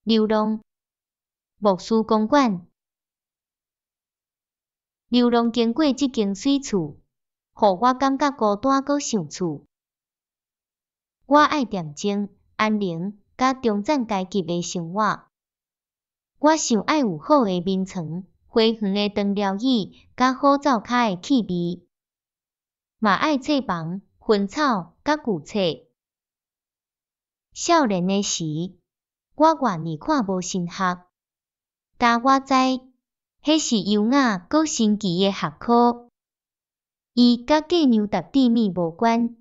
流浪，牧師公館，流浪經過這間媠厝，予我感覺孤單閣想厝。我愛恬靜、安寧佮中產階級的生活。我想愛有好的眠床、花園的長療椅佮好灶跤的氣味，嘛愛冊房、薰草佮舊冊。少年的時，我願意看無神學，但我知，彼是優雅閣神奇的學科，伊佮嫁娘搭甜物無關，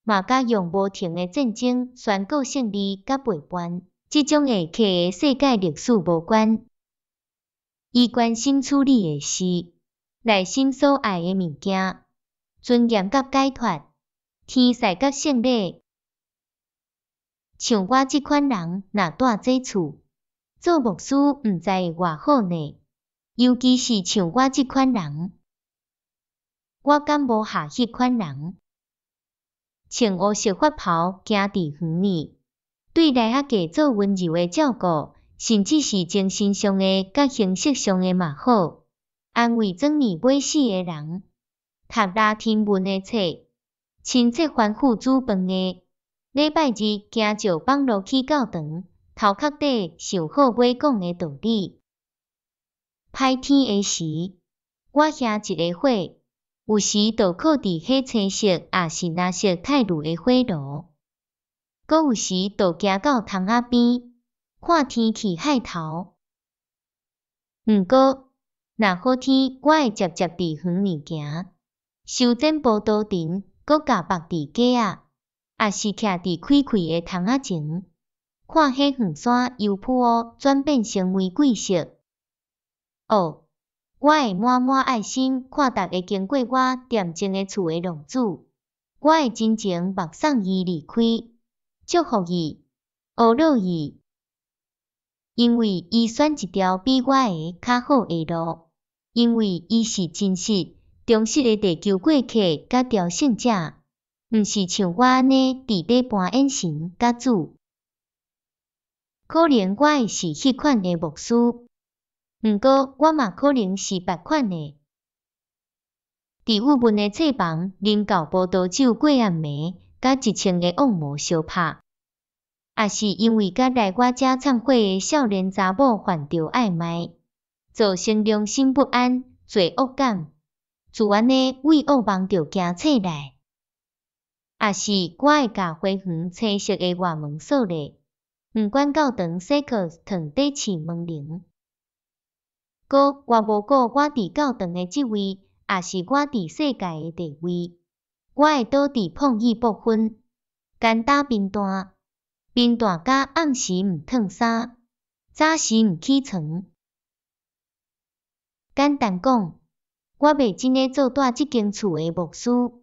嘛佮用無停的戰爭宣告勝利佮背叛，這種會客的世界歷史無關。伊關心處理的是內心所愛的物件，尊嚴佮解脫，天使佮聖禮。像我這款人，若蹛這厝，做牧師毋知會偌好呢？尤其是像我這款人，我敢無合彼款人？穿烏色法袍行佇園裡，對來仔家做溫柔的照顧，甚至是精神上的佮形式上的嘛好，安慰轉年欲死的人，讀拉丁文的冊，親切吩咐煮飯的。禮拜日行石板路去教堂，頭殼底想好欲講的道理。歹天的時，我兄一个火，有時就靠佇彼青色抑是藍色泰爐的火爐，閣有時就行到窗仔邊，看天氣海頭。毋過，若好天，我會捷捷佇園裡行，修剪葡萄藤，閣共縛佇架仔。抑是徛佇開開的窗仔前，看彼遠山由殕烏轉變成玫瑰色。哦，我會滿滿愛心看逐个經過我恬靜的厝的浪子，我會真情目送伊離開，祝福伊，呵咾伊，因為伊選一條比我的較好的路，因為伊是真實、忠實的地球過客佮朝聖者。毋是像我按呢佇咧扮演神佮主。可能我會是彼款的牧師，毋過我嘛可能是別款的。佇鬱悶的冊房，啉厚葡萄酒過暗暝，佮一千个惡魔相拍，抑是因為佮來我遮懺悔的少年查某犯著曖昧，造成良心不安、罪惡感，自按呢為惡夢著行冊來。抑是我會共花園青色的外門鎖咧，毋管教堂洗課床底飼門鈴。閣我無顧我佇教堂的職位，抑是我佇世界的地位，我會倒佇碰意不分，簡單貧惰，貧惰甲暗時毋褪衫，早時毋起床。簡單講，我袂真的做蹛這間厝的牧師。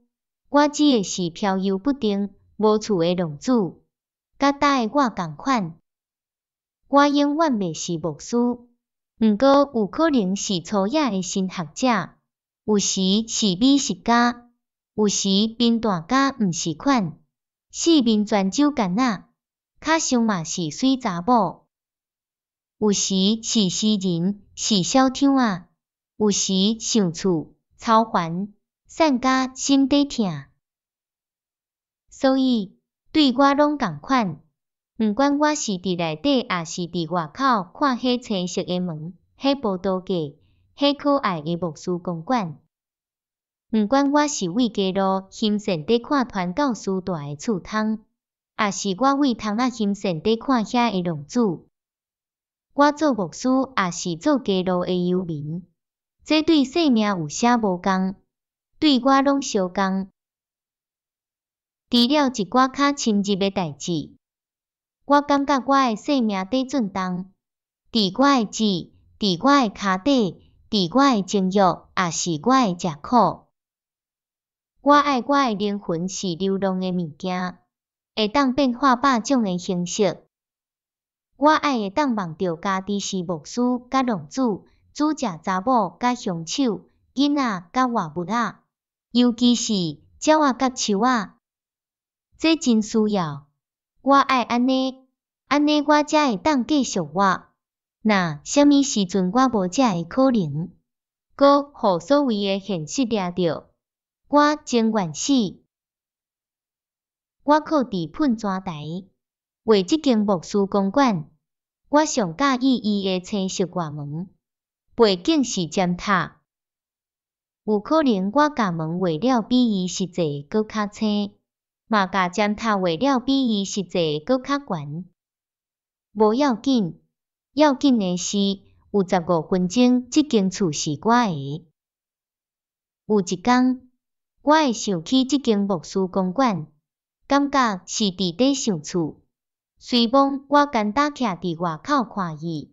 我只會是飄悠不定、無厝的浪子，佮搭的我仝款。我永遠袂是牧師，毋過有可能是粗野的神學者，有時是美食家，有時貧惰甲毋是款，四面全酒干仔，較像嘛是媠查某。有時是詩人，是小丑仔，有時想厝、操煩。散甲心底疼，所以對我攏仝款，毋管我是佇內底，抑是佇外口看彼青色的門、彼葡萄架、彼可愛的牧師公館，毋管我是對街路欣羨佇看傳教士蹛的厝窗，抑是我對窗仔欣羨佇看遐的浪子，我做牧師，抑是做街路的遊民，這對生命有啥無仝？對我攏相仝，除了一寡較深入的代誌，我感覺我的生命佇震動，佇我的舌，佇我的跤底，佇我的情慾，抑是我的食苦。我愛我的靈魂是流浪的物件，會當變化百種的形式。我愛會當夢著家己是牧師佮浪子，煮食查某佮凶手，囡仔佮活物仔。尤其是鳥仔佮樹仔，這真需要。我愛按呢。按呢我才會當繼續活。若啥物時陣我無這个可能，閣予所謂的現實掠著，我情願死。我靠佇噴泉台，畫這間牧師公館，我上佮意伊的青色外門，背景是尖塔。有可能我共門畫了比伊實際閣較青，嘛共尖塔畫了比伊實際閣較懸。無要緊，要緊的是有15分鐘，這間厝是我的。有一工，我會想起這間牧師公館，感覺是佇咧想厝。雖罔我干焦徛佇外口看伊，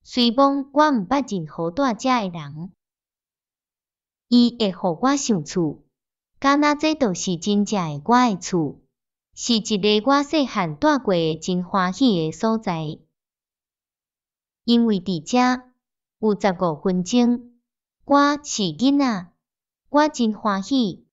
雖罔我毋捌任何蹛遮的人，伊會予我想厝，敢若這就是真正的我的厝，是一个我細漢蹛過的真歡喜的所在。因為佇遮有十五分鐘，我是囡仔，我真歡喜。